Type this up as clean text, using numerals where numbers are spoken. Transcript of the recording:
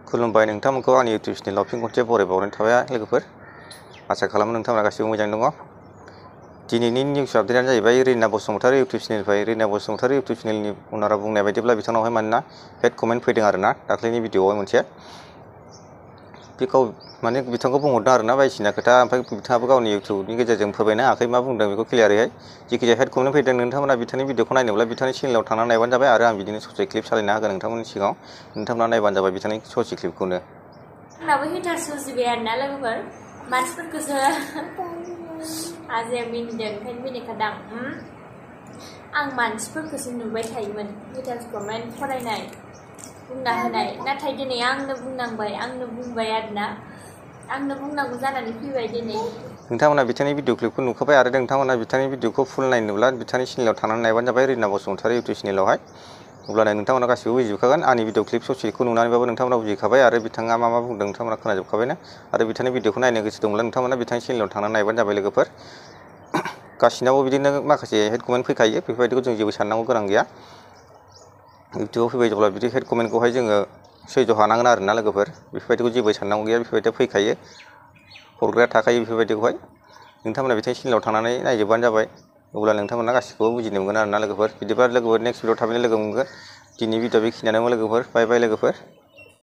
खुलुमबाय नोंथांमोनखौ आंनि इउटिउब चेनेलाव फिन खनसे बरायबावनाय थाबाय लोगोफोर। आसा खालामो नोंथांमोना गासिबो मोजाङै दङ। दिनैनि निउस आपडेटआनो जाहैबाय रिना बसुमतारी इउटिउब चेनेलनिफ्राय। रिना बसुमतारी इउटिउब चेनेलनि अनारा बुंनाय बायदिब्ला बिथांनावहाय मानोना हेड कमेन्ट फैदों आरोना दाख्लैनि भिडिअआवहाय मोनसे। बेखौ माने बिथांखौ बुंहरदों आरोना बायदिसिना खोथा, ओमफ्राय बिथाङाबो गावनि इउटिउबनि गेजेरजों फोरमायनो हायाखै मा बुंदों बेखौ क्लियारैहाय। जिखिजाया हेड कमेन्ट फैदों, नोंथांमोना बिथांनि भिडिअखौ नायनोब्ला बिथांनि चेनेलाव थांनानै नायबानो जाबाय आरो आं बिदिनो ससे क्लिप सालायना होगोन नोंथांमोननि सिगाङाव। नोंथांमोना नायबानो जाबाय बिथांनि ससे क्लिपखौनो। आंनाबो हिटार सुजिबाय आरोना लोगोफोर, मानसिफोरखौसो आजाया मिनिदों, ओंखायनो मिनिखादां। आं मानसिफोरखौसो नुबाय थायोमोन हिटार कमेन्ट फरायनाय बुंना होनाय, नाथाय दिनै आंनो बुंनांबाय, आंनो बुंबाय आरोना, आंनो बुंनांगौ जानानै फैबाय दिनै। नोंथांमोना बिथांनि भिडिअ क्लिपखौ नुखाबाय आरो नोंथांमोना बिथांनि भिडिअखौ फुल नायनोब्ला बिथांनि चेनेलाव थांनानै नायबानो जाबाय, रिना बसुमतारी इउटिउब चेनेलावहाय। अब्लानो नोंथांमोना गासिबो बुजिजोबखागोन। आंनि भिडिअ क्लिप ससेखौ नुनानैबाबो नोंथांमोना बुजिखाबाय आरो बिथाङा मा बुंदों नोंथांमोना खोनाजोबखाबायना। आरो बिथांनि भिडिअखौ नायनो गोसो दंब्ला नोंथांमोना बिथांनि चेनेलाव थांनानै नायबानो जाबाय लोगोफोर। गासिनावबो बिदिनो माखासे हेड कमेन्ट फैखायो, बेफोरबायदिखौ जों जेबो साननांगौ गोनां गैया। इउटिउबाव फैबाय जेब्ला बिदि हेड कमेन्टखौहाय जोङो सैज' हानांगोन आरोना लोगोफोर। बेफोरबायदिखौ जेबो साननांगौ गैया, बेफोरबायदिया फैखायो, हरग्राया थाखायो बेफोरबायदिखौहाय। नोंथांमोना बिथांनि चेनेलाव थांनानै नायजोबबानो जाबाय, अब्ला नोंथांमोना गासिखौबो बुजिनो मोनगोन आरोना लोगोफोर। बिदिबा लोगोफोर नेक्स्ट भिडिअ थाबैनो लोगो मोनगोन। दिनै भिडिअ बेखिनियानो लोगोफोर। बाय बाय लोगोफोर।